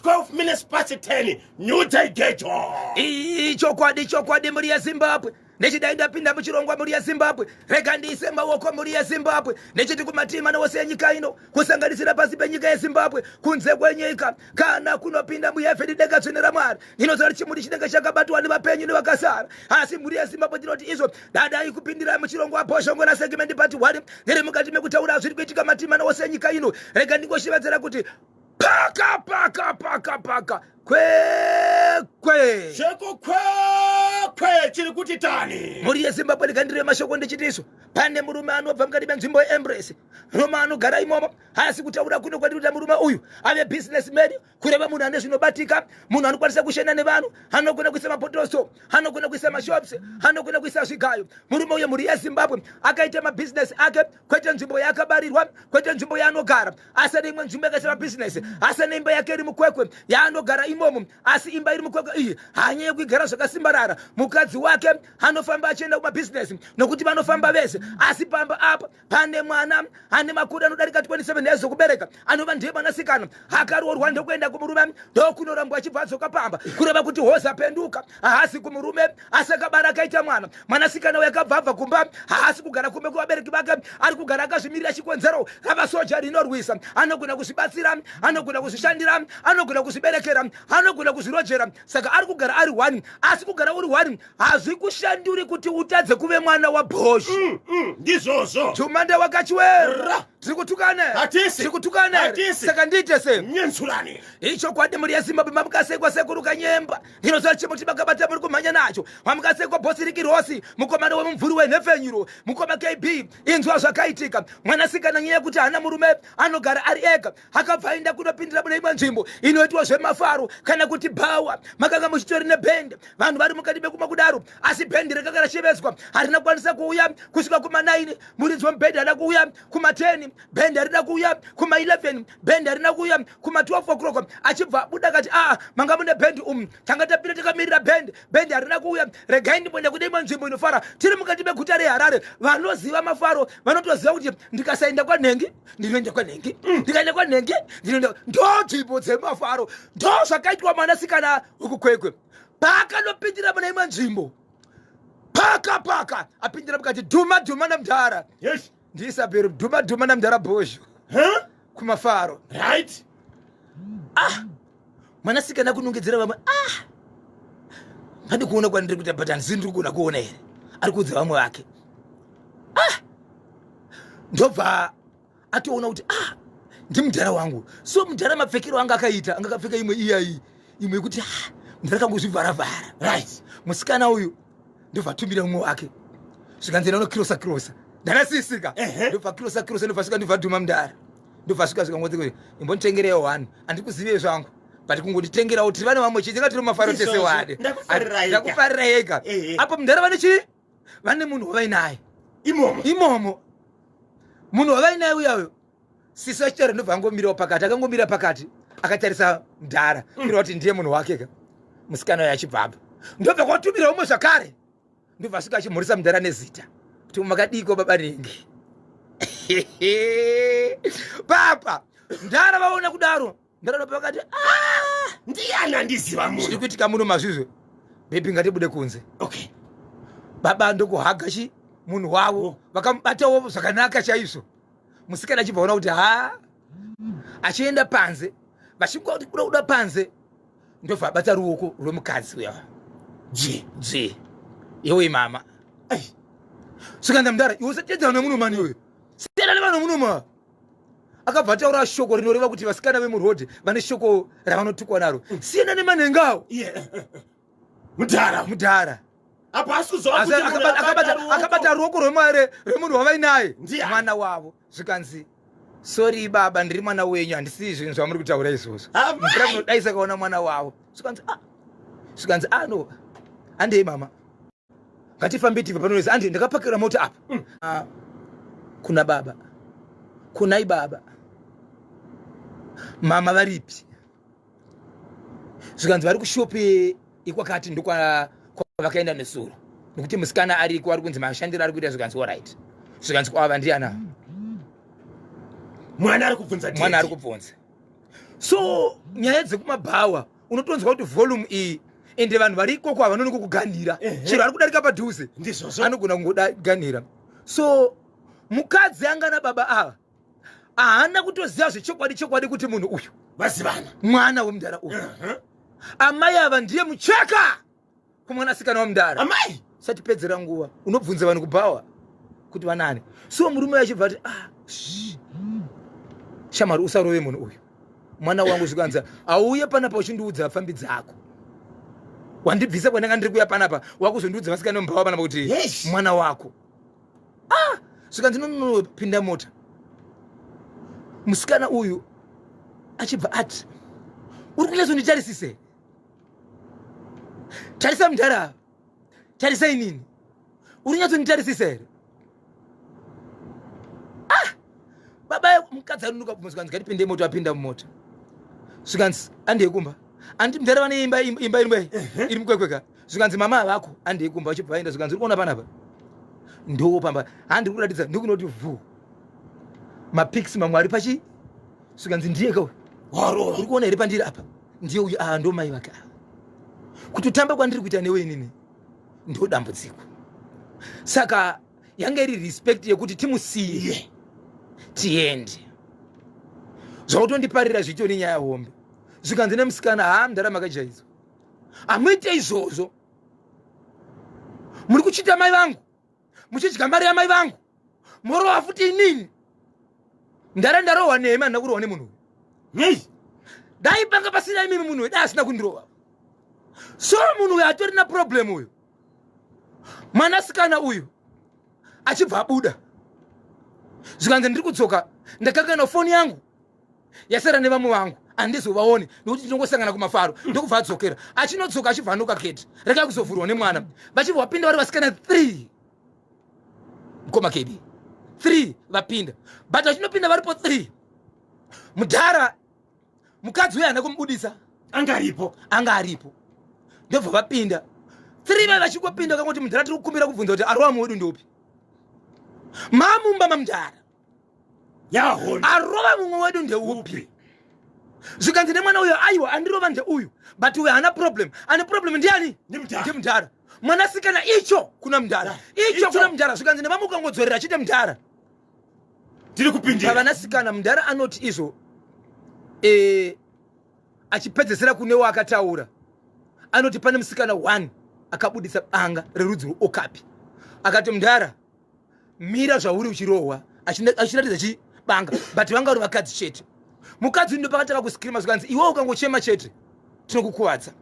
12 minutes past 10 new day gejo. Ichokwadi, chokwadi, mhuri yeZimbabwe. Nechidai ndapinda muchirongwa, mhuri yeZimbabwe, rega ndiise maoko, mhuri yeZimbabwe, nechiti kumativi mana ose enyika ino, kusanganisira pasi penyika yeZimbabwe, kunze kwenyika, kana kunopinda muhevheni denga dzvene raMwari. Ndinoziva kuti chimuti chinenge chakabatwa nevapenyu nevakasara, asi mhuri yeZimbabwe, ndinoti izvo dadai kupindirai muchirongwa Bhoshongora segment part 1. Ndiri mukati mekutaura zviri kuitika mativi mana ose enyika ino. Rega ndingoshevedzera kuti paka paka paka paka kwekwe. Cheko kwekwe chiri kuti tani. Mhuri yeZimbabwe, ndikandire mashoko ndichitiso pane murume anobva mukati menzvimbo yeEmbrace Roma, anogara imomo. Haasi kutaura kuno kwandiri kuti murume uyu ave businessman, kureva munhu ane zvinobatika, munhu anokwanisa kushanda nevanhu, anogona kuisa mapotoso, anogona kuisa mashops, anogona kuisa zvigayo. Murume uyo, mhuri yeZimbabwe, akaita mabhizinesi ake, kwete nzvimbo yaakabarirwa, kwete nzvimbo yaanogara, asi ane imwe nzvimbo yakaisa mabhizinesi, asi ane imba yake iri muKwekwe yaanogara imomo. Asi imba iri muKwekwe iyi haanyanye kuigara zvakasimbarara. Mukadzi wake anofamba achienda kumabhizinesi nokuti vanofamba vese, asi pamba apa pane mwana ane makore anodarika 27 years okubereka, anova ndiye mwanasikana akaroorwa ndokuenda kumurume, ndokunorambwa, achibva adzoka pamba. Kureva kuti hoza penduka, haasi kumurume, asi akabara akaita mwana. Mwanasikana uyo akabva abva kumba, haasi kugara kumbe kuvabereki vake, ari kugara akazvimirira. Chikonzero, rava soja rinorwisa, anogona kuzvibatsira, anogona kuzvishandira, anogona kuzviberekera, anogona kuzvirojera, saka ari kugara ari one. Asi kugara uri one hazvikushanduri kuti utadze kuve mwana waBhosho. Ndizvozvo. Jumanda wakachiwera, tiri kutukana? Hatisi. Tiri kutukana? Hatisi. Saka ndiite sei? Nyensurani. Ichokwadi, mhuri yeZimbabwe, mamukasekwa sekuru Kanyemba. Ndinoziva chimuti makabata, muri kumhanya nacho. Mamukasekwa bhosi Rikirosi, mukomana wemumvuri wenhefenyuro, mukoma KB. Inzwa zvakaitika. Mwanasikana, nyaya yekuti haana murume, anogara ari ega, akabva aenda kunopindira mune imwe nzvimbo inoitwa zvemafaro kana kuti bhawa. Makanga muchitori nebhendi, vanhu vari mukati mekumwa kudaro, asi bhendi rakanga rashevedzwa harina kukwanisa kuuya kusvika kuma9. Muridzi wemubhedhi haana kuuya. Kuma10 bhendi harina kuuya. Kuma11 bhendi harina kuuya. Kuma12 o'clock achibva abuda akati, "Aa, manga mune bhendi umu, tanga tapinda takamirira bhendi, bhendi harina kuuya. Regai ndimboenda kune imwe nzvimbo inofara." Tiri mukati meguta reHarare. Vanoziva mafaro vanotoziva kuti ndikasaenda kwanhengi ndinoenda kwanhengi, ndikaenda kwanhengi ndinoenda, ndo nzvimbo dzemafaro. Ndo zvakaitwa mwanasikana wekuKwekwe. Paakanopindira mune imwe nzvimbo, paka paka apindira mukati, dhuma dhuma namudhara. Ndiisabhero, dhuma dhuma namudhara Bhozho. Huh? Kumafaro. Ah, mwanasikana kunongedzera vamwe, "Ah, handi kuona kwandiri kuita, but handisi ndiri kuona kuona here?" Ari kuudza vamwe vake. Ah, ndobva atoona kuti, "Ah, ndimudhara wangu." So mudhara mapfekero anga akaita, anga akapfeka imwe iyai, imwe yekuti, ah, mudhara kangozvivharavhara. Musikana uyu ndobva atumira mumwe wake, zvikanzi, "Enda kirosa kirosa." Ndanasisika. Ndobva kirosa kirosa, ndobva svika, ndobva dhuma mudhara, ndobva svika, zvikangoti kuti, "Imbonditengerewo one, handikuzivei zvangu, but kungonditengerawo, tiri vane vamwe chete, tiri mumafaro tese." Ndizvozvo. Wade. Ndakufarirai. Ndakufarira yega. Apo mudhara vane chii? Vane munhu wavainaye. Imomo. Imomo, munhu wavainaye uyayo. Sisi vachitaura, ndobva angomirawo pakati, akangomira pakati akatarisa mudhara, kureva kuti ndiye munhu wake ka. Musikana uyo achibva apa, ndobva kwatumira umwe zvakare, ndobva asvika achimhurisa mudhara nezita kuti, "Makadiko baba Nengi?" Papa mudhara vaona kudaro, mudhara ndobva vakati, "Ah, Ndiani andiziva zviri munhu? kuitika muno mazvizvo. Baby, ngatibude kunze." Baba ndokuhaga chi munhu wavo, vakamubatawo zvakanaka chaizvo. Musikana achibva ona kuti ha, achienda panze, vachingoda kuda kuda panze, ndobva abata ruoko rwemukadzi uya. Ji. Dzvi, iwe mama. Ai. Svikanda mudara, iwe usatedzana nemuno mani, iwe siyana nevanhu munoma. Akabva ataura shoko rinoreva kuti vasikana vemurodhi vane shoko ravanotukwa naro, "Siyana nemanhengawo." Yeah. Mudhara. Mudhara. Apa asi kuzova Asi kuti munhu abata ruoko. Akabata ruoko rwemare rwemunhu wavainaye. Ndiani? Mwana wavo. Zvikanzi, "Sorry baba, ndiri mwana wenyu, handisi zvinhu zvamuri kutaura izvozvo." Amai! Mvura munodaisa kaona mwana wavo. Zvikanzi, "Ah." Zvikanzi, "Ah, no, handei mama, ngatifambe tibve pano." Andi ndakapakira mota apa. Ah, kuna baba, kunai baba, "Mama varipi?" Zvikanzi, "Vari kushopi ikwakati, ndokwa kwavakaenda nesuro, nekuti musikana ariko ari kunzi mashandiro ari kuita." Zvikanzi, "Alright." Zvikanzi, "Kwava ndiana?" Mwana ari kubvunza. Mwana ari kubvunza. So nyaya dzekumabhawa unotonzwa kuti volume iyi, ende vanhu vari ikoko havanoni kukuganhira. Chero ari kudarika padhuze Ndizvozvo. anogona kungoganhira. So mukadzi anga nababa ava haana kutoziva zvechokwadi chokwadi kuti munhu uyu vazivana mwana wemudhara uyu. Amai ava ndiye mucheka kumwanasikana wamudhara. Amai. Satipedzera nguva, unobvunza vanhu kubhawa kuti vanani. So murume achibva ati, "Ah, shh. Shamwari, usarove munhu uyu, mwana wangu." Zvikanzi, "Auye panapa uchindiudza pfambi dzako, wandibvisa kwandanga ndiri kuya panapa, wakuzondiudza vasikana vemubhawa panapa kuti mwana wako." Ah, zvikanzi, "Nonopinda mota." Musikana uyu achibva ati, "Uri kunyatsonditarisise? Tarisa mudhara, tarisa inini, uri nyatsonditarisisa here?" Ah, baba, mukadzi anonuka. Zvikanzi, "Ngatipinde moto." Apinda mumota, zvikanzi, "Andei kumba." Andi mudhara vane imba, imba iri muKwekweka. Zvikanzi, "Mama havako, andei kumba." Vachibva vaenda. Zvikanzi, "Uri kuona panapa ndo pamba handiri kuratidza, ndikunoti vhu mapics mamwe ari pachi." Zvikanzi, "Ndiye kauyu." Warova. "Uri kuona here pandiri apa? Ndiye uyu. Aa, ndo mai vake ava. Kutotamba kwandiri kuita newe inini ndo dambudziko." Saka yanga iri respect yekuti timusiye tiende, zvakutondiparira zvitori nyaya hombe. Zvikanzi nemusikana, "Haa, mudhara makajaidzwa, hamuite izvozvo. Muri kuchita mai vangu, muchidya mari yamai vangu, morova futi inini. Ndara ndarohwa nemi, handina kurohwa nemunhu uyu." Nei? "Dai panga pasina imimi, munhu uyu dai asina kundirova. So munhu uyu atorina problem uyu." Mwanasikana uyu achibva abuda. Zvikanzi, "Ndiri kudzoka, ndakangana foni yangu yasara nevamwe vangu, handizovaoni nokuti tinongosangana kumafaro." Ndokubva adzokera. Achinodzoka, achibva anoka gate rekai kuzovhurwa nemwana. Vachibva vapinda vari vasikana 3, mukoma KB, 3 vapinda. But vachinopinda varipo 3, mudhara, mukadzi uyo haana kumubudisa. Anga aripo. Anga aripo. Ndobva vapinda 3. Vai vachingopinda, vakangoti, "Mudhara, tiri kukumbira kubvunza kuti arova mumwe wedu ndopi mamumba mamudhara?" Yahondo. "Arova mumwe wedu ndeupi?" Zvikanzi nemwana uyo, "Aiwa, andirova ndeuyu, but uyo haana problem. Ane problem ndiani?" Ndimudhara. Ndimudhara. Mwanasikana icho kuna mudhara, icho Icho. kuna mudhara. Zvikanzi nevamwe, "Ukangodzorera chite, mudhara, Tiri kupindira." Pavanasikana, mudhara anoti izvo achipedzesera kune waakataura, anoti pane musikana 1 akabudisa banga rerudzi rweokapi, akati, "Mudhara, mira zvauri uchirohwa," achiratidza chibanga. But vanga vari vakadzi chete. Mukadzi uyu ndopakatanga kuscreama. Zvikanzi, "Iwe ukangochema chete, tinokukuvadza."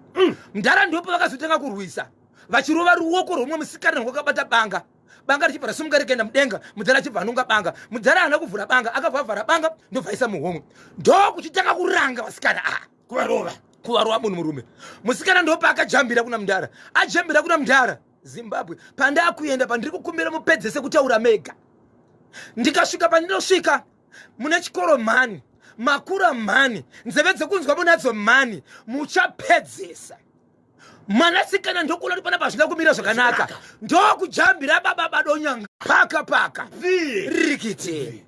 Mudhara ndipo vakazotanga kurwisa, vachirova ruoko rwomwe musikana rwakabata banga. Banga richibva rasimuka rikaenda mudenga. Mudhara achibva anonga banga. Mudhara haana kuvhura banga, akabva avhara banga, ndobva aisa muhomwe, ndokuchitanga kuranga vasikana ava. Kuvarova. Kuvarova munhu murume. Musikana ndopaakajambira kuna mudhara. Ajambira kuna mudhara, Zimbabwe, pandakuenda, pandiri kukumbira mupedzese kutaura mega. Ndikasvika pandinosvika, mune chikoro mhani, makura mhani, nzeve dzekunzwa munadzo mhani, muchapedzesa. Mwanasikana ndokuona kuti panapa hazvina kumira zvakanaka, ndokujambira baba badonyanga paka paka. Rikiti.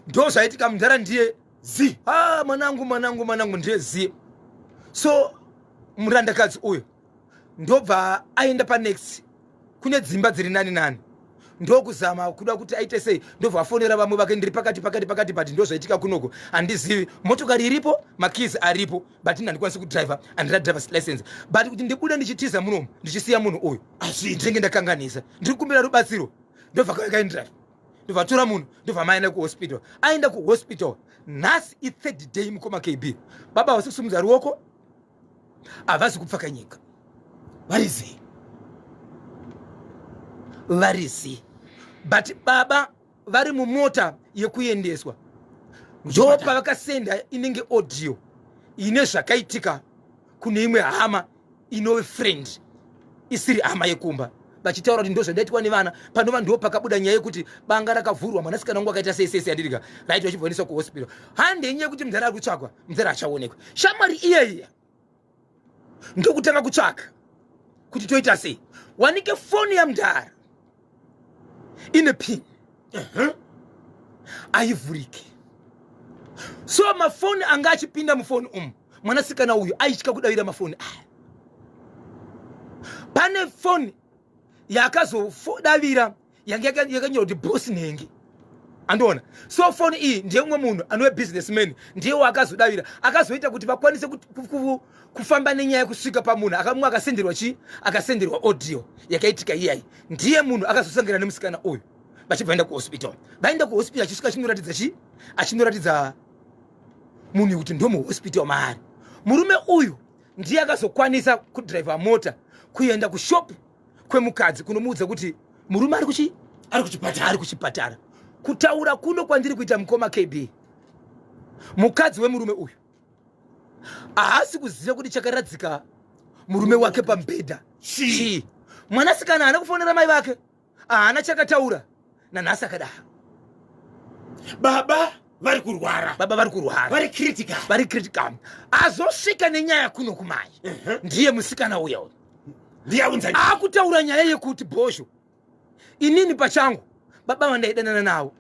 Ndo zvaitika. Mudhara ndiye Zi. Ah, mwanangu, mwanangu, mwanangu, ndiye zi. So murandakadzi uyu ndobva aenda panext kune dzimba dziri nani nani, ndokuzama kuda kuti aite sei. Ndobva afonera vamwe vake, "Ndiri pakati pakati pakati, but ndo zvaitika kunoko, handizivi. Motokari iripo, makeys aripo, but ini handikwanisi kudhiraivha, handina drivers license. But kuti ndibude ndichitiza munomu ndichisiya munhu uyu, Azviiti. ndinenge ndakanganisa. Ndiri kukumbira rubatsiro." Ndobva kauya kaindrive, ndobva atora munhu, ndobva maenda kuhospital. Aenda kuhospital nhasi ithird day, mukoma KB, baba havasi kusimudza ruoko, havazi kupfakanyika. Varizi. Varizi, but baba vari mumota yekuendeswa. Ndo pavakasenda inenge audio ine zvakaitika kune imwe hama inove friend, isiri hama yekumba, vachitaura kuti ndo zvandaitwa nevana. Panova ndo pakabuda nyaya yekuti banga rakavhurwa, mwanasikana wangu akaita sei sei sei, andirika right, vachibva kuhospital. Hande nyaya yekuti mudhara ari kutsvakwa, mudhara achaonekwa. Shamwari iyeiya ndokutanga kutsvaka kuti toita sei. Wanike foni yamudhara ine pin, haivhuriki. So mafoni anga achipinda mufoni umu, mwanasikana uyu aitya kudavira mafoni aya. Pane foni yaakazodavira yange yakanyorwa kuti boss nhengi, andiona. So foni iyi ndeyemumwe munhu anove businessman, ndiye waakazodavira, akazoita kuti vakwanise kufamba nenyaya kusvika pamunhu akamwe akasenderwa chii, akasenderwa audio yakaitika iyayi. Ndiye munhu akazosangana nemusikana uyu vachibva enda kuhospital. Vaenda kuhospital, achisvika achinoratidza chii, achinoratidza munhu kuti ndomuhospital maari. Murume uyu ndiye akazokwanisa kudhiraivha mota kuenda kushop kwemukadzi kunomuudza kuti murume ari kuchi ari kuchipatara. Ari kuchipatara. Kutaura kuno kwandiri kuita, mukoma KB, mukadzi wemurume uyu haasi kuziva kuti chakaradzika murume wake pamubhedha chii. Mwanasikana haana kufonera mai vake, haana chakataura nanhasi akadaro. Baba vari kurwara. Baba vari kurwara. Vari critical. Vari critical. Azosvika nenyaya kuno kumai ndiye musikana uya uyu. Ndiyaunza. Akutaura nyaya yekuti, bhosho, inini pachangu baba vandaidanana navo,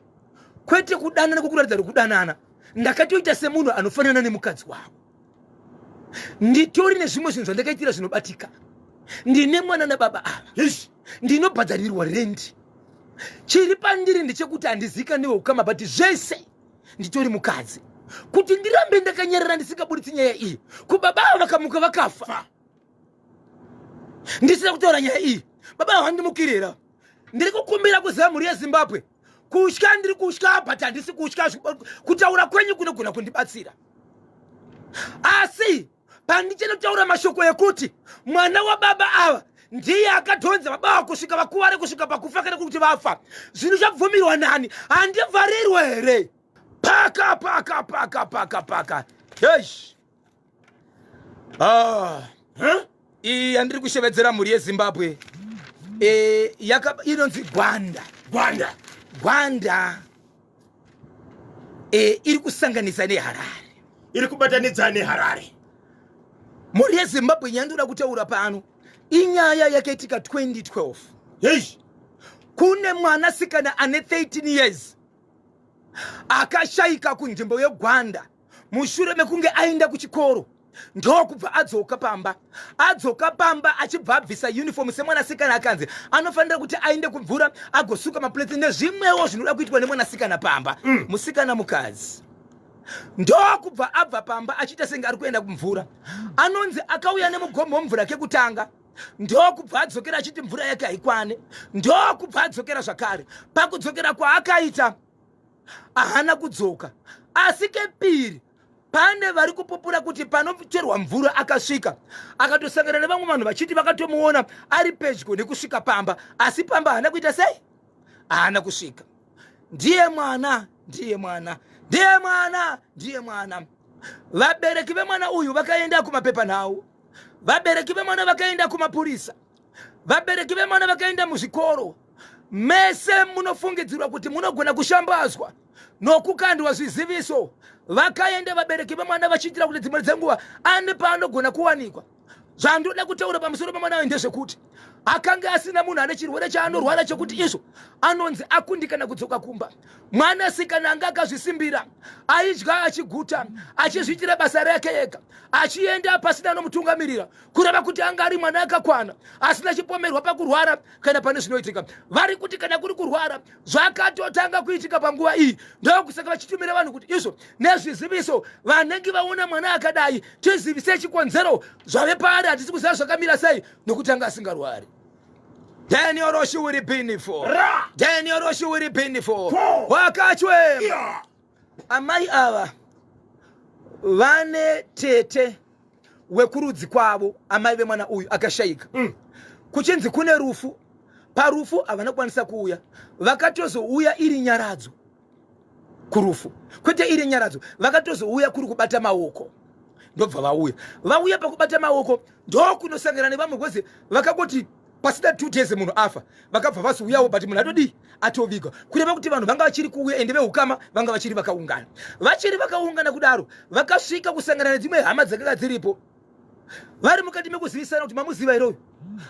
kwete kudanana kwekuratidza kuti kudanana, ndakatoita semunhu anofanana nemukadzi wavo. Nditori nezvimwe zvinhu zvandakaitira zvinobatika. Ndine mwana nababa ava. Ndinobhadharirwa rendi. Chiri pandiri ndechekuti handizikani neweukama, but zvese nditori mukadzi. Kuti ndirambe ndakanyarara ndisingabuditsi nyaya iyi, kubaba ava vakamuka vakafa ndisina kutaura nyaya iyi, baba ava vandimukirira. Ndiri kukumbira kuziva mhuri yeZimbabwe, kutya ndiri kutya, but handisi kutya. Kutaura kwenyu kunogona kundibatsira, asi pandichenotaura mashoko ekuti mwana wababa ava ndiye akadhonza baba ava kusvika vakuvare, kusvika pakufa kana kuti vafa, zvinhu zvabvumirwa nani? Handivharirwe here? Paka paka paka paka paka, heish, ah. Huh? Iyi yandiri kushevedzera mhuri yeZimbabwe inonzi Gwanda. Gwanda. Gwanda iri kusanganisa neHarare. Iri kubatanidza neHarare. Mhuri yeZimbabwe, nyaya ndoda kutaura pano inyaya yakaitika 2012. Kune mwanasikana ane 13 years akashayika kunzvimbo yeGwanda mushure mekunge aenda kuchikoro, ndokubva adzoka pamba. Adzoka pamba achibva abvisa uniform semwanasikana akanzi anofanira kuti aende kumvura agosuka maplate nezvimwewo zvinoda kuitwa nemwanasikana pamba. Musikana mukadzi ndokubva abva pamba achiita senge ari kuenda kumvura. Anonzi akauya nemugombo wemvura kekutanga, ndokubva adzokera achiti mvura yake haikwane, ndokubva adzokera zvakare. Pakudzokera kwaakaita haana kudzoka. Asi kepiri pane vari kupupura kuti panocherwa mvura akasvika akatosangana nevamwe vanhu vachiti vakatomuona ari pedyo nekusvika pamba, asi pamba haana kuita sei, haana kusvika. Ndiye mwana, ndiye mwana, ndiye mwana, ndiye mwana. Vabereki vemwana uyu vakaenda kumapepanhau, vabereki vemwana vakaenda kumapurisa, vabereki vemwana vakaenda muzvikoro mese munofungidzirwa kuti munogona kushambazwa nokukandwa zviziviso. Vakaenda vabereki vemwana vachiitira kuti dzimwe dzenguva ane paanogona kuwanikwa. Zvandoda kutaura pamusoro pemwana uyu ndezvekuti akanga asina munhu ane chirwere chaanorwara chekuti izvo anonzi akundikana kudzoka kumba. Mwanasikana anga akazvisimbira, aidya achiguta, achizviitira basa rake ega, achienda pasina anomutungamirira, kureva kuti anga ari mwana akakwana asina chipomerwa pakurwara kana pane zvinoitika. Vari kuti kana kuri kurwara zvakatotanga kuitika panguva iyi, ndokusaka vachitumira vanhu kuti izvo nezviziviso, vanenge vaona mwana akadai, tizivise chikonzero zvave paari. Hatisi kuziva zvakamira sei nokuti anga asingarwari. Daniel Roshiwiri Binifo. Ra. Daniel Roshiwiri Binifo. Fo. Wakachwe. Amai ava vane tete wekurudzi kwavo, amai vemwana uyu akashayika. Kuchinzi kune rufu, parufu havana kukwanisa kuuya, vakatozouya iri nyaradzo kurufu, kwete iri nyaradzo, vakatozouya kuri kubata maoko. Ndobva vauya, vauya pakubata maoko ndokunosangana nevamwe kweze vakangoti pasina 2 days munhu afa, vakabva vazouyawo, but munhu atodii, atovigwa. Kureva kuti vanhu vanga vachiri kuuya, ende veukama vanga vachiri vakaungana, vachiri vakaungana kudaro. Vakasvika kusangana nedzimwe hama dzakanga dziripo, vari mukati mekuzivisana kuti, "Mamuziva here uyu?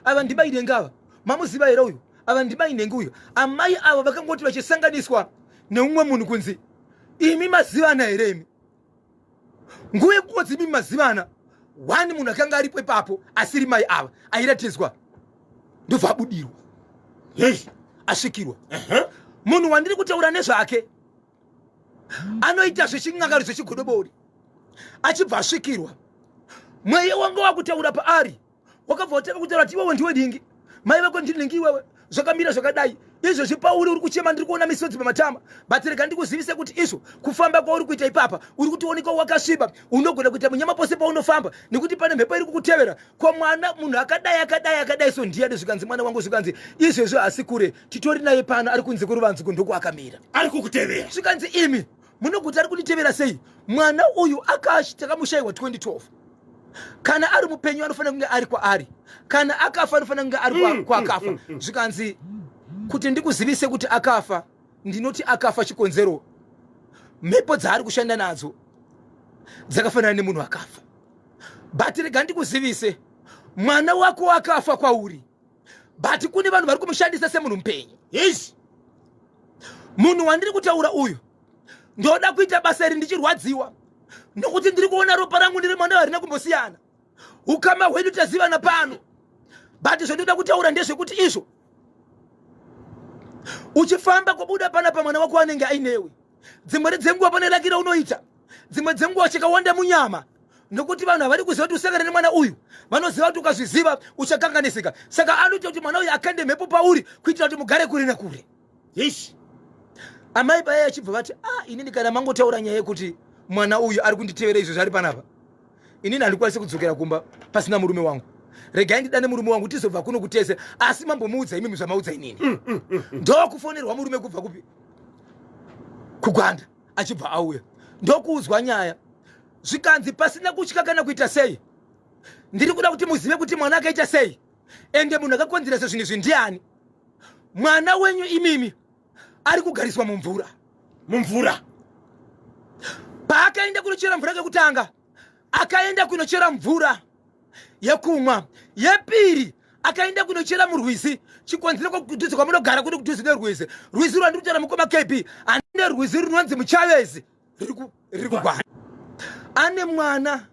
Ava ndimainenge ava. Mamuziva here uyu? Ava ndimainenge uyu." Amai ava vakangoti vachisanganiswa neumwe munhu kunzi, "Imi mazivana here imi?" Nguva yekungodzi imi mazivana one munhu akanga aripo ipapo asiri mai ava airatidzwa ndobva abudirwa. Hey. Asvikirwa. Munhu wandiri kutaura nezvake anoita zvechin'angaro zvechigodobori achibva asvikirwa. Mweya wanga wakutaura paari wakabva watanga kutaura kuti iwewe ndiwe dingi, mai vako ndinhingi, iwewe zvakamira zvakadai izvozvi pauri uri kuchema, ndiri kuona misodzi pamatama, but rega ndikuzivise kuti izvo kufamba kwauri kuita ipapa uri kutoonekwa wakasviba, unogona kuita munyama pose paunofamba nekuti pane mhepo iri kukutevera. Ko mwana munhu akadai akadai akadai so ndiyani? Zvikanzi mwana wangu, zvikanzi izvezvi hasi kure, titori naye pano, ari kunze kweruvanzi kundoku akamira. Ari kukutevera. Zvikanzi imi munokuti ari kunditevera sei? Mwana uyu takamushayiwa 2012. Kana ari mupenyu anofanira kunge ari kwaari, kana akafa anofanira kunge ari kwaakafa. Zvikanzi kuti ndikuzivise kuti akafa, ndinoti akafa chikonzero mhepo dzaari kushanda nadzo dzakafanana nemunhu akafa. But rega ndikuzivise, mwana wako akafa kwauri, but kune vanhu vari kumushandisa semunhu mupenyu. Munhu wandiri kutaura uyu, ndoda kuita basa iri ndichirwadziwa nokuti ndiri kuona ropa rangu ndiri mwana harina kumbosiyana, ukama hwedu tazivana pano. But zvandinoda kutaura ndezvekuti izvo uchifamba kubuda panapa, mwana wako anenge ainewe. Dzimwe dzenguva pane rakira unoita, dzimwe dzenguva chakawanda munyama, nokuti vanhu havari kuziva kuti usangane nemwana uyu. Vanoziva kuti ukazviziva uchakanganisika, saka anoita kuti mwana uyu akande mhepo pauri kuitira kuti mugare kure nakure. Amai paya achibva vati, ah, inini kana mangotaura nyaya yekuti mwana uyu ari kunditevera izvo zvari panapa, inini handikwanisi kudzokera kumba pasina murume wangu. Regai ndidane murume wangu tizobva kuno kutese, asi mambomuudza imimi zvamaudza inini. Ndokufonerwa murume kubva kupi? KuGwanda. Achibva auya, ndokuudzwa nyaya. Zvikanzi pasina kutya kana kuita sei, ndiri kuda kuti muzive kuti mwana akaita sei, ende munhu akakonzeresa zvinhu izvi ndiani. Mwana wenyu imimi ari kugariswa mumvura. Mumvura. Paakaenda kunochera mvura kekutanga, akaenda kunochera mvura yekumwa. Yepiri akaenda kunochera murwizi. Chikonzero, kudhuze kwamunogara kuri kudhuze nerwizi. Rwizi rwandiri kutaura, mukoma KB, ane rwizi runonzi Muchavezi, riri kuGwanda. Ane mwana,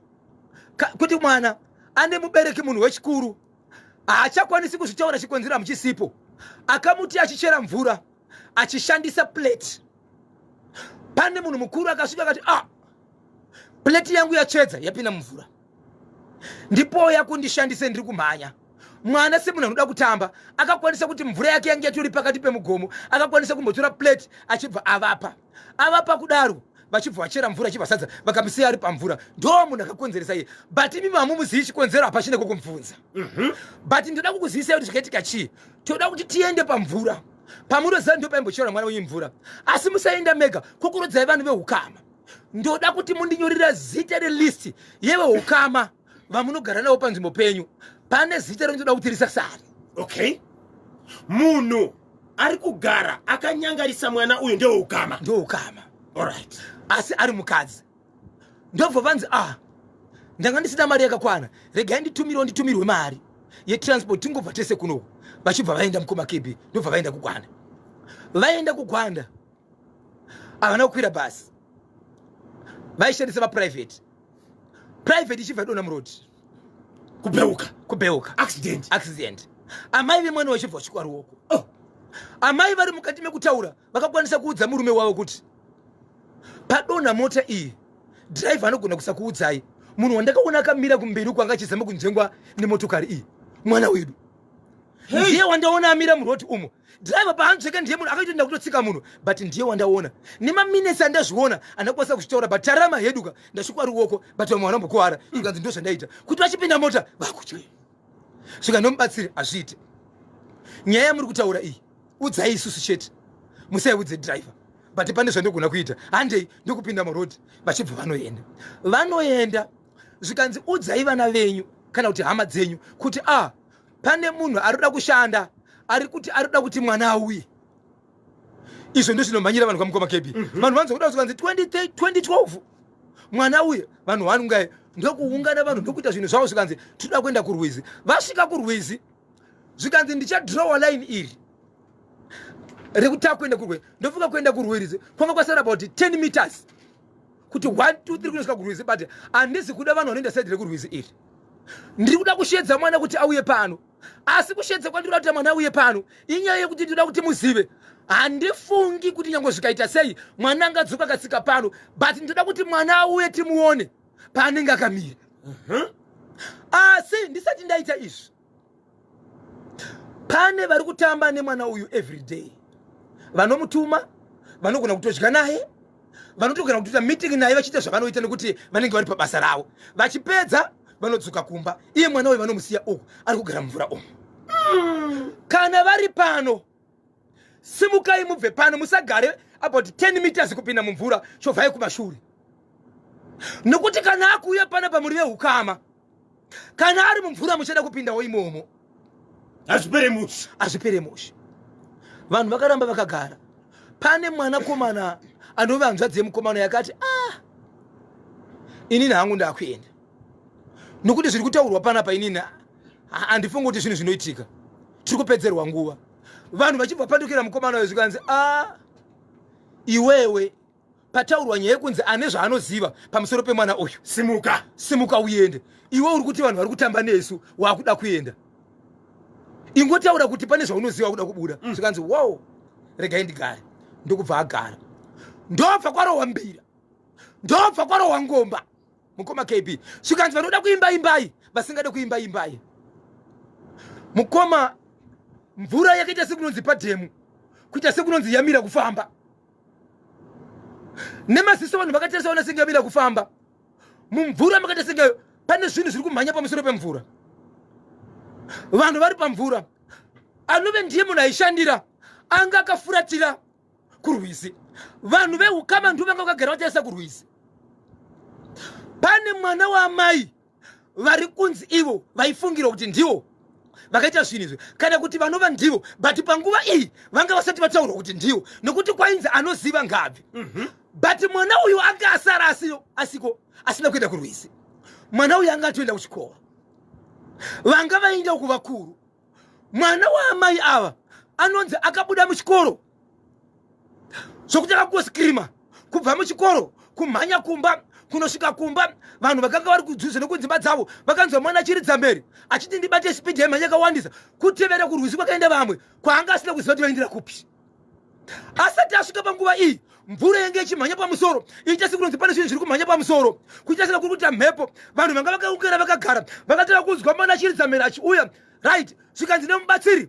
kuti mwana ane mubereki, munhu wechikuru haachakwanisi kuzvitaura, chikonzero hamuchisipo. Akamuti achichera mvura achishandisa plate, pane munhu mukuru akasvika akati, ah, plate yangu yatsvedza, yapinda mumvura, ndipo yakundishandise, ndiri kumhanya. Mwana semunhu anoda kutamba akakwanisa kuti mvura yake yange yatori pakati pemugomo, akakwanisa kumbotora plate achibva avapa. Avapa kudaro, vachibva vachera mvura, achibva sadza, vakamusiya ari pamvura. Ndo munhu akakonzeresa iye, but imi hamumuzivi, chikonzero hapachine kokumubvunza. But ndoda kukuzivisai kuti zvakaitika chii. Toda kuti tiende pamvura pamunoziva ndo paimbochera mwana wenyu mvura, asi musaenda mega, kukurudzai vanhu veukama. Ndoda kuti mundinyorera zita relist yeveukama vamunogara navo panzvimbo penyu. Pane zita rinotoda kuti risasare. Okay, munhu ari kugara akanyangarisa mwana uyu ndeweukama? Ndeweukama. Alright. Asi ari mukadzi. Ndobva vanzi, ah, ndanga ndisina mari yakakwana, regai nditumirewo, nditumirwe mari yetransport tingobva tese kunoku. Vachibva vaenda, mukoma KB, ndobva vaenda kuGwanda. Vaenda kuGwanda, havana kukwira bhasi, vaishandisa maprivate. Private ichibva dona muroad. Kubheuka. Kubheuka. Accident. Accident. Amai vemwana vachibva vachikwa ruoko. Oh. Amai vari mukati mekutaura vakakwanisa kuudza murume wavo kuti padonha mota iyi, dhiraivha anogona kusakuudzai, munhu wandakaona akamira kumberi uko anga achizama kunzvengwa nemotokari iyi mwana wedu. Ndiye wandaona amira muroad umo. Dhiraivha paanzveke ndiye munhu akaitoenda kutotsika munhu, but ndiye wandaona nemaminitsi andazviona, andakwanisa kuzvitaura. But tarama heduka, ndasvikwa ruoko, but vamwe vanombokuwara. Zvikanzi ndo zvandaita kuti vachipinda mota vakutya. Svika nomubatsiri, hazviite. Nyaya yamuri kutaura iyi udzai isusu chete, musaiudze dhiraivha, but pane zvandogona kuita, handei. Ndokupinda muroad, vachibva vanoenda. Vanoenda, zvikanzi udzai vana venyu kana kuti hama dzenyu kuti a ah, pane munhu ari kuda kushanda, ari kuti ari kuda kuti mwana auye. Izvo ndo zvinomhanyira vanhu kwamukoma KB. Vanhu vanza kuda, zvikanzi 2012 mwana uye, vanhu vanungai, ndokuungana vanhu, ndokuita zvinhu zvavo. Zvikanzi tinoda kuenda kurwizi. Vasvika kurwizi, zvikanzi ndichadrowa line iri rekuti takuenda kurwizi. Ndofunga kuenda kurwizi kwanga kwasara about 10 meters. Kuti 1 2 3 kunosvika kurwizi, but handisi kuda vanhu vanoenda side rekurwizi iri. Ndiri kuda kushedza mwana kuti auye pano, asi kushedza kwandiri kuda kuti mwana auye pano inyaya yekuti ndinoda kuti muzive, handifungi kuti nyange zvikaita sei mwana angadzoka akatsika pano, but ndinoda kuti mwana auye timuone paanenge akamira. Asi ndisati ndaita izvi, pane vari kutamba nemwana uyu everyday, vanomutuma, vanogona kutodya naye, vanotogona kutoita meeting naye, vachiita zvavanoita nekuti vanenge vari pabasa ravo. Vachipedza vanodzoka kumba, iye mwana uyu vanomusiya uku ari kugara mumvura umu. Kana vari pano, simukai mubve pano, musagare about 10 meters kupinda mumvura, chovhai kumashure, nokuti kana akuuya pana pamuri veukama, kana ari mumvura muchada kupindawo imomo. Hazvipere mushe. Hazvipere mushe. Vanhu vakaramba vakagara. Pane mwanakomana anove hanzvadzi yemukomana yakati, "Ah, inini hangu ndakuenda, nokuti zviri kutaurwa panapa inini handifungi kuti zvinhu zvinoitika, tiri kupedzerwa nguva." Vanhu vachibva pandukira mukomana uyo, zvikanzi, "A, iwewe, pataurwa nyaya yekunzi ane zvaanoziva pamusoro pemwana uyu, simuka, simuka uende. Iwe uri kuti vanhu vari kutamba nesu, waakuda kuenda. Ingotaura kuti pane zvaunoziva, wakuda kubuda." Zvikanzi, "Wow, regai ndigare." Ndokubva agara, ndobva kwarohwa mbira, ndobva kwarohwa ngomba, mukoma KB. Zvikanzi, "Vanoda kuimba imbai, vasingade kuimba imbai." Mukoma, mvura yakaita sekunonzi padhemu, kuita sekunonzi yamira kufamba. Nemaziso vanhu vakatarisa, ona senge yamira kufamba. Mumvura makaita senge pane zvinhu zviri kumhanya pamusoro pemvura. Vanhu vari pamvura, anove ndiye munhu aishandira anga akafuratira kurwizi. Vanhu veukama ndo vanga vakagara vatarisa kurwizi. Pane mwana waamai vari kunzi ivo vaifungirwa kuti ndivo vakaita zvinhu izvi, kana kuti vanova ndivo, but panguva iyi vanga vasati vataurwa kuti ndivo, nokuti kwainzi anoziva ngabve. But mwana uyu anga asara asiko, asina kuenda kurwizi. Mwana uyu anga atoenda kuchikoro, vanga vaenda kuvakuru. Mwana waamai ava anonzi akabuda muchikoro zvokuti akangoscreama kubva muchikoro kumhanya kumba. Kunosvika kumba, vanhu vakanga vari kudhuze nekudzimba dzavo vakanzwa mwana achiridza mberi achiti, "Ndibate!" Speed yaimhanya yakawandisa, kutevera kurwizi kwakaenda vamwe, kwaanga asina kuziva kuti vaendera kupi. Asati asvika panguva iyi, mvura yange ichimhanya pamusoro, iita sekunonzi pane zvinhu zviri kumhanya pamusoro, kuita seka kuri kuita mhepo. Vanhu vanga vakaukera vakagara vakatanga kunzwa mwana achiridza mhere achiuya. Right, zvikanzi nemubatsiri,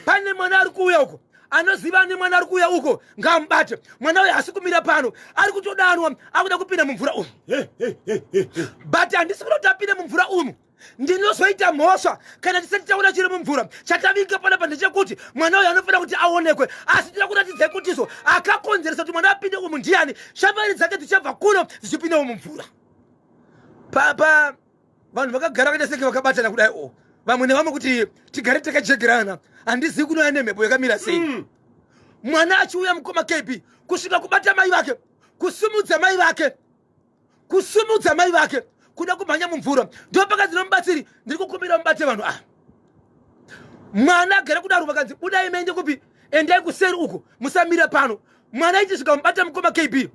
"Pane mwana ari kuuya uko, anoziva ane mwana ari kuuya uko ngaamubate. Mwana uyo haasi kumira pano, ari kutodanwa, akuda kupinda mumvura umu." Hey, hey, hey, hey, hey. But handisi kuda kuti apinde mumvura umu, ndinozoita mhosva kana tisati taona chiri mumvura. Chatavinga panapa ndechekuti mwana uyu anofanira kuti aonekwe, asi tinoda kuratidzai kuti izvo akakonzeresa kuti mwana apinde umu ndiani. Shamwari dzake dzichabva kuno dzichipindawo mumvura. Papa vanhu vakagara vakaita senge vakabatana kudai o, vamwe nevamwe, kuti tigare takajegerana. Handizivi kunouya nemhepo yakamira sei. Mwana achiuya, mukoma KB, kusvika kubata mai vake, kusumudza mai vake, kusumudza mai vake kuda kumhanya mumvura. Ndo pakanzi nomubatsiri, "Ndiri kukumbira mubate vanhu ava." Mwana agere kudaro, vakanzi, "Budai maende kupi? Endai kuseri uku, musamira pano." Mwana aichisvika mubata, mukoma KB,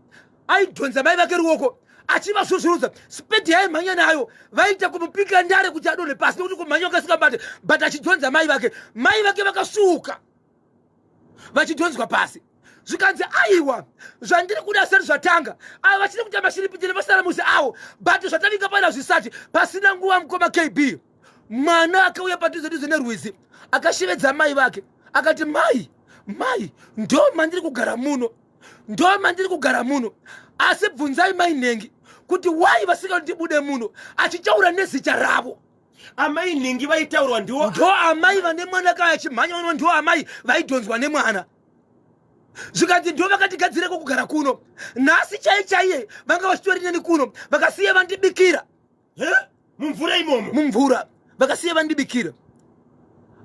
aidhonza mai vake ruoko achivazvuzvurudza. Speed yaimhanya nayo, vaita kumupika ndare kuti adonhe pasi, nekuti kumhanya wakasingabate, but achidhonza mai vake. Mai vake vakasvuuka vachidhonzwa pasi. Zvikanzi, "Aiwa, zvandiri kuda asati zvatanga. Ava vachiri kuita mashiripiti nemasaramusi avo, but zvatavinga pana zvisati." Pasina nguva, mukoma KB, mwana akauya padhuze dhuze nerwizi, akashevedza mai vake akati, "Mai, mai, ndo mandiri kugara muno, ndo mandiri kugara muno, asi bvunzai mai nhengi kuti wai vasingandibude muno," achitaura nezita ravo. Amai nhingi vaitaurwa ndiwo? Ndo amai vane mwana kaya achimhanya uno, ndo amai vaidhonzwa nemwana. Zvikanzi, "Ndo vakatigadzireko kugara kuno. Nhasi chai chaiye vanga vachitori neni kuno, vakasiya vandibikira." He? Mumvura imomo? Mumvura, vakasiya vandibikira.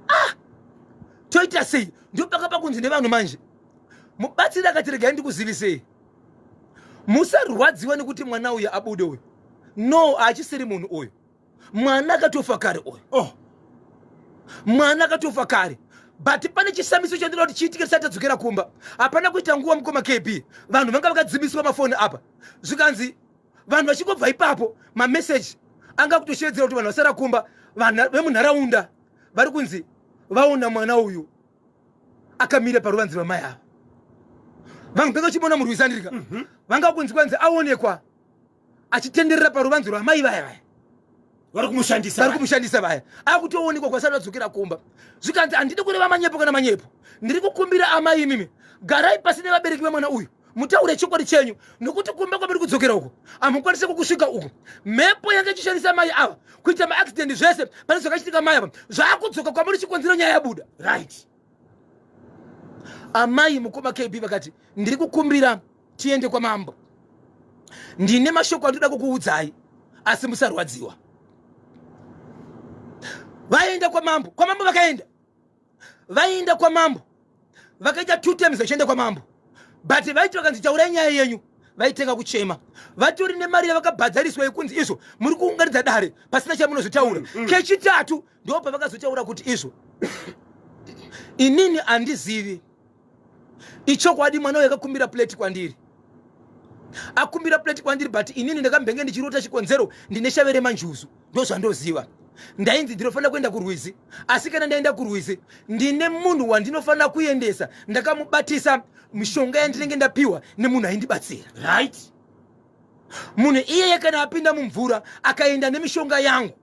Ah, toita sei? Ndo pakapa kunzi nevanhu manje. Mubatsiri akati, "Regai ndikuzivisei, musarwadziwa nekuti mwana uyu abude uyu. No, haachisiri munhu uyu, mwana akatofa kare uyu." Oh. Mwana akatofa kare, but pane chishamiso chandinoda kuti chiitike tisati tadzokera kumba. Hapana kuita nguva, mukoma KB, vanhu vanga vakadzimiswa mafoni apa. Zvikanzi Vanhu vachingobva ipapo, mameseji anga kutoshevedzera kuti vanhu vasara kumba, vanhu vemunharaunda vari kunzi vaona mwana uyu akamira paruvanzi rwamai ava. Vanhu vanga vachimona murwizi, andirika vanga kunzi kwanzi aonekwa achitenderera paruvanzi rwamai vaya vaya vari kumushandisa. Vari kumushandisa vaya, akutoonekwa kwasati vadzokera kumba. Zvikanzi, handidi kureva manyepo kana manyepo, ndiri kukumbira amai imimi, garai pasi nevabereki vemwana uyu, mutaure chokwadi chenyu, nokuti kumba kwamuri kudzokera uko hamukwanisi kukusvika uko. Mhepo yanga ichishandisa mai ava kuita maaccident, zvese pane zvakachitika mai ava zvaakudzoka kwamuri, chikonzero nyaya yabuda. Amai, mukoma KB, vakati, ndiri kukumbira tiende kwamambo, ndine mashoko andinoda kukuudzai, asi musarwadziwa. Vaenda kwamambo, kwamambo vakaenda, vaenda kwamambo, vakaita two terms vachienda kwamambo, but vaiti vakanzi taurai nyaya yenyu, vaitenga kuchema. Vatori nemari yavakabhadhariswa yekunzi izvo muri kuunganidza dare pasina chamunozotaura. Kechitatu ndo pavakazotaura kuti izvo, inini handizivi, ichokwadi mwana uyu akakumbira plate kwandiri, akumbira plate kwandiri, but inini ndakambenge ndichirota, chikonzero ndine shave remanjuzu, ndo zvandoziva. Ndainzi ndinofanira kuenda kurwizi, asi kana ndaenda kurwizi ndine munhu wandinofanira kuendesa ndakamubatisa mishonga yandinenge ndapiwa nemunhu aindibatsira. Munhu iyeye kana apinda mumvura akaenda nemishonga yangu,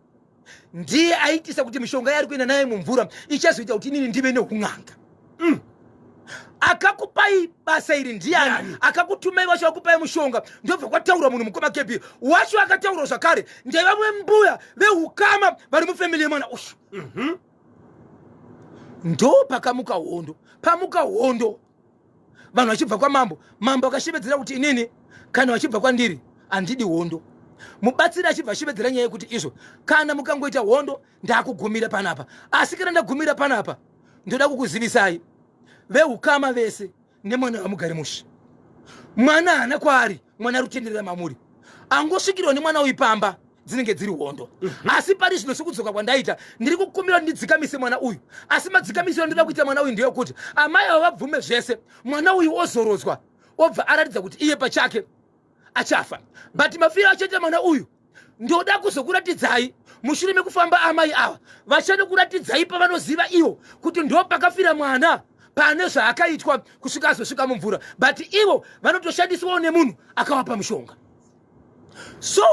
ndiye aitisa kuti mishonga yaari kuenda nayo mumvura ichazoita kuti inini ndive neun'anga. Akakupai basa iri ndiani? Ndiani? Akakutumai wacho akupai mushonga? Ndobva kwataurwa munhu, mukoma KB, wacho akataurwa zvakare ndevamwe mbuya veukama vari mufamily yemwana uyu. Ndo pakamuka hondo, pamuka hondo vanhu vachibva kwamambo. Mambo akashevedzera kuti inini kana vachibva kwandiri handidi hondo. Mubatsiri achibva ashevedzera nyaya yekuti izvo, kana mukangoita hondo ndakugumira panapa, asi kana ndagumira panapa, ndoda kukuzivisai veukama vese nemwana vamugari mushe. Mwana haana kwaari, mwana ari kutenderera mamuri, angosvikirwa nemwana uyu pamba dzinenge dziri hondo. Asi pari zvino, sekudzoka kwandaita, ndiri kukumbira kuti ndidzikamise mwana uyu, asi madzikamisiro andinoda kuita mwana uyu ndeyekuti amai ava vabvume zvese, mwana uyu ozorodzwa, obva aratidza kuti iye pachake achafa. But mafiro achaita mwana uyu ndoda kuzokuratidzai mushure mekufamba. Amai ava vachanokuratidzai pavanoziva ivo kuti ndo pakafira mwana, pane zvaakaitwa kusvika azosvika mumvura, but ivo vanotoshandiswawo nemunhu akavapa mushonga. So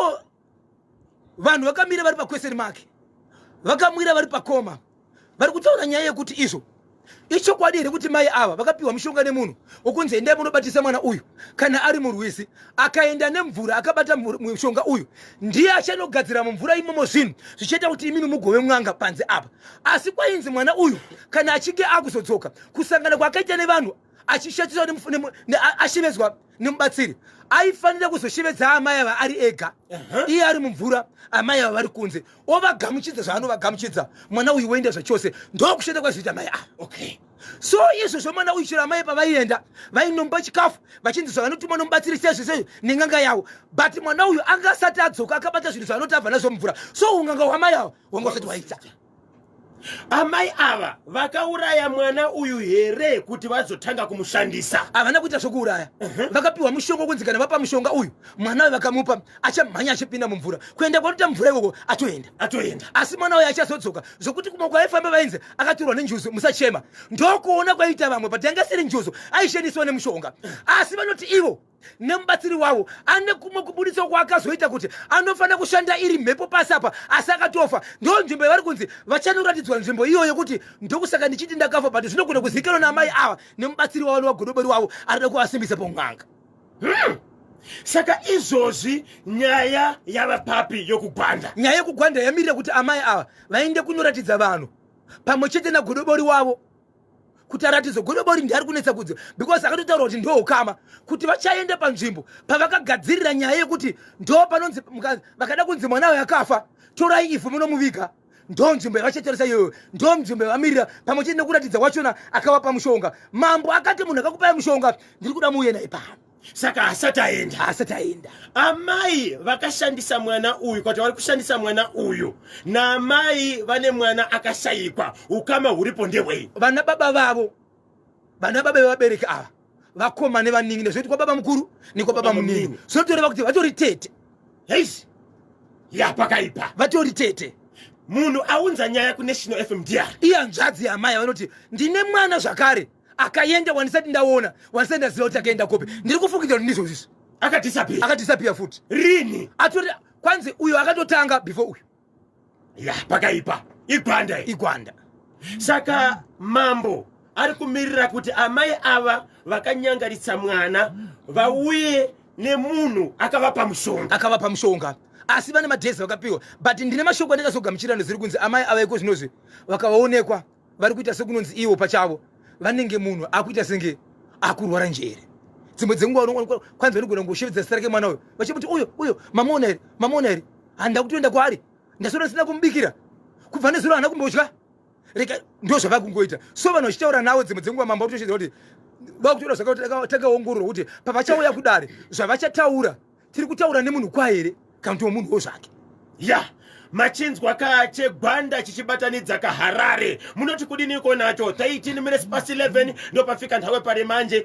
vanhu vakamira vari paquestion mark, vakamira vari pakoma, vari kutaura nyaya yekuti izvo, ichokwadi here kuti mai ava vakapiwa mushonga nemunhu wokunzi endai munobatisa mwana uyu kana ari murwizi, akaenda nemvura akabata mushonga uyu, ndiye achanogadzira mumvura imomo zvinhu zvichaita kuti imimi mugove mwanga panze apa? Asi kwainzi mwana uyu kana achinge akuzodzoka, kusangana kwakaita nevanhu achishatiswa, ashevedzwa nemubatsiri, aifanira kuzoshevedza amai ava ari ega, iye ari mumvura, amai ava vari kunze, ovagamuchidza zvaanovagamuchidza, mwana uyu woenda zvachose. Ndokushanda kwazoita mai ava. So izvozvo mwana uyu, chero amai pavaienda vainomba chikafu, vachinzi zvavanotumwa nomubatsiri sezvo sezvo nen'anga yavo, but mwana uyu anga asati adzoka akabata zvinhu zvaanoti abva nazvo mumvura. So un'anga hwamai ava hwanga usati waita. Amai ava vakauraya mwana uyu here kuti vazotanga kumushandisa? Havana kuita zvokuuraya. Vakapiwa mushonga kunzi kana vapa mushonga uyu mwana uyu, vakamupa, achamhanya achipinda mumvura, kuenda kwanoita mvura ikoko atoenda. Atoenda. Asi mwana uyu achazodzoka, zvokuti kumwe kwaifamba vainzi akatorwa nenjuzu, musachema. Ndokuona kwaiita vamwe, but yanga isiri njuzu, aishandiswa nemushonga. Asi vanoti ivo nemubatsiri wavo ane kumwe kubuditsa kwaakazoita kuti anofanira kushanda iri mhepo pasi apa, asi akatofa. Ndo nzvimbo yavari kunzi vachanoratidzwa, nzvimbo iyoyo yekuti ndokusaka ndichiti ndakafa, but zvinogona kuzivikanwa naamai ava nemubatsiri wavo newagodobori wavo arida kuvasimbisa paun'anga. Saka izvozvi nyaya yava papi yokugwanda? Nyaya yekugwanda yamirira kuti amai ava vaende kunoratidza vanhu pamwe chete nagodobori wavo, kuti aratidzwe godobori ndiari kunetsa kudzi, because akatotaura kuti ndoukama, kuti vachaenda panzvimbo pavakagadzirira nyaya yekuti ndo panonzi vakada kunzi mwana uyo akafa, torai ivhu munomuviga. Ndo nzvimbo yavachatarisa iyoyo, ndo nzvimbo yavamirira pamwe chete nekuratidza wachona akavapa mushonga. Mambo akati munhu akakupai mushonga ndiri kuda muuye naye pano. Saka asati aenda? Asati aenda. Amai vakashandisa mwana uyu, kuti vari kushandisa mwana uyu naamai vane mwana akashayikwa, ukama huripo ndehwei? Vana baba vavo, vana baba vevabereki ava, vakoma nevanin'ina, zvoiti kwababa mukuru nekwababa munini, zvinotoreva kuti vatori tete. Heish, ya, pakaipa. Vatori tete. Munhu aunza nyaya kuNational FM ndiani? Iye hanzvadzi yamai vanoti ndine mwana zvakare akaenda wandisati ndaona, wandisati ndaziva kuti akaenda kopi. Ndiri kufungidzira kuti ndizvo izvi. Akadisappear. Akadisappear futi. Rini? Atori kwanzi uyo akatotanga before uyu. Ya, pakaipa, igwanda iyi. Igwanda. Saka mambo ari kumirira kuti amai ava vakanyangaritsa mwana vauye nemunhu akavapa mushonga. Akavapa mushonga, asi vane madhezi vakapiwa. But ndine mashoko andakazogamuchira ziri kunzi amai ava iko zvinozvi vakavaonekwa vari kuita sekunonzi ivo pachavo vanenge munhu akuita senge akurwara njere. Dzimwe dzenguva kwanzi vanogona kungoshevedza zita rake mwana uyo, vachimuti, "Uyo, uyo, mamuona here? Mamuona here? Handa kutoenda kwaari, ndasora ndisina kumubikira kubva nezuro, haana kumbodya." Reka, ndo zvavakungoita. So vanhu vachitaura navo dzimwe dzenguva, mambo vakutoshedza kuti vakutaura zvakatakaongororwa kuti pavachauya kudare zvavachataura, tiri kutaura nemunhu kwahere kana kuti womunhuwo zvake. Ya, machinzwa kachegwanda chichibatanidza kaHarare. Munoti kudiniko nacho? 13 minutes past 11 ndopafika nthawe pari manje.